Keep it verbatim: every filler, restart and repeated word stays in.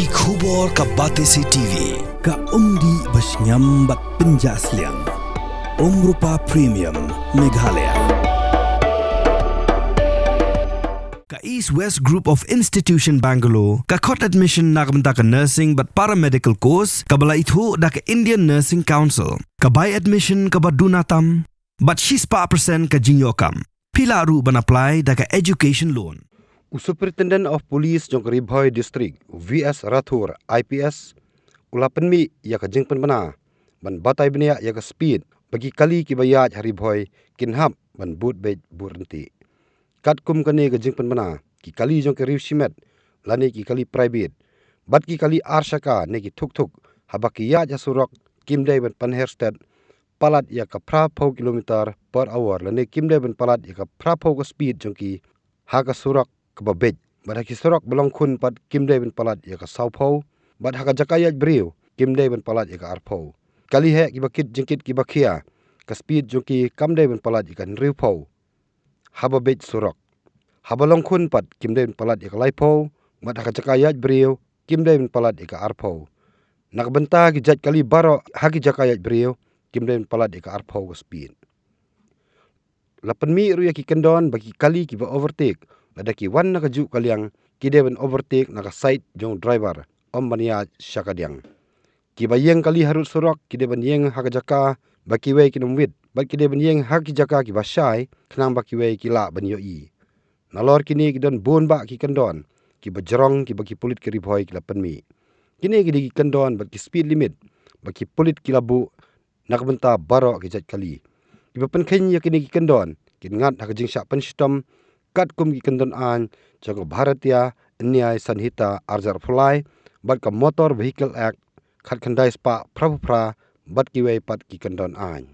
Ki khubor ka Batesi T V, ka umdih ba shngiam bad pynjah sliang. Umrupa Premium, Meghalaya. Ka East West Group of Institution Bangalore, ka khot admission na ka bynta ka nursing bad paramedical course, kaba la ithuh da ka Indian Nursing Council. Ka bai admission kaba duna tam, bad shispah percent ka jingïoh kam. Phi lah ruh ban apply da ka education loan. U Superintendent of Police jong ka Ri Bhoi District, V S Rathore, I P S, u la pynmih ïa ka jingpynbna ban batai bniah ïa ka speed, ba ki kali kiba ïaid ha Ri Bhoi kin hap ban bud beit bud ryntih. Katkum kane ka jingpynbna, ki kali jong ki riew shimet, lane ki kali private, bad ki kali ar shaka ne ki thuk thuk, haba ki ïaid ha surok, kim dei ban pynher stet palat ïa ka phra phew kilometer per hour, lane kim dei ban palat ïa ka phra phew ka speed jong ki ha ka surok kaba beit. Bad ha ki surok ba long khun pat kim dei ban palat ïa ka saw phew, bad ha ka jaka ïaid briew kim dei ban palat ïa ka ar phew. Kali heh kiba kit jingkit kiba khia, ka speed jong ki kam dei ban palat ïa ka hynriew phew haba beit surok. Haba long khun pat kim dei ban palat ïa ka lai phew, bad ha ka jaka ïaid briew kim dei ban palat ïa ka ar phew. Na ka bynta ki jait kali baroh ha ki jaka ïaid briew kim dei ban palat ïa ka ar phew ka speed. La pynmih ruh ïa ki kyndon ba ki kali kiba overtake, lada ki wan na kajuh ka liang, ki dei ban overtake na ka side jong u driver, ym ban ïaid sha kadiang. Kiba ïeng kali harud surok ki dei ban ïeng ha ka jaka ba kiwei kin ym wit, bad ki dei ban ïeng ha ki jaka kiba shai, khnang ba kiwei ki lah ban ïohi. Nalor kine ki don bun bah ki kyndon kiba jrong kiba ki pulit ka Ri Bhoi ki la pynmih. Kine ki dei ki kyndon bad ki speed limit ba ki pulit ki la buh na ka bynta baroh ki jait kali. Kiba pynkheiñ ïa kine ki kyndon kin ngat ha ka jingshah pynshitom katkum ki kyndon aiñ jong ka Bharatiya Nyay Sanhita ar hajar arphew lai, bad ka Motor Vehicle Act khatkhyndai spah phra phew phra, bad kiwei pat ki kyndon aiñ.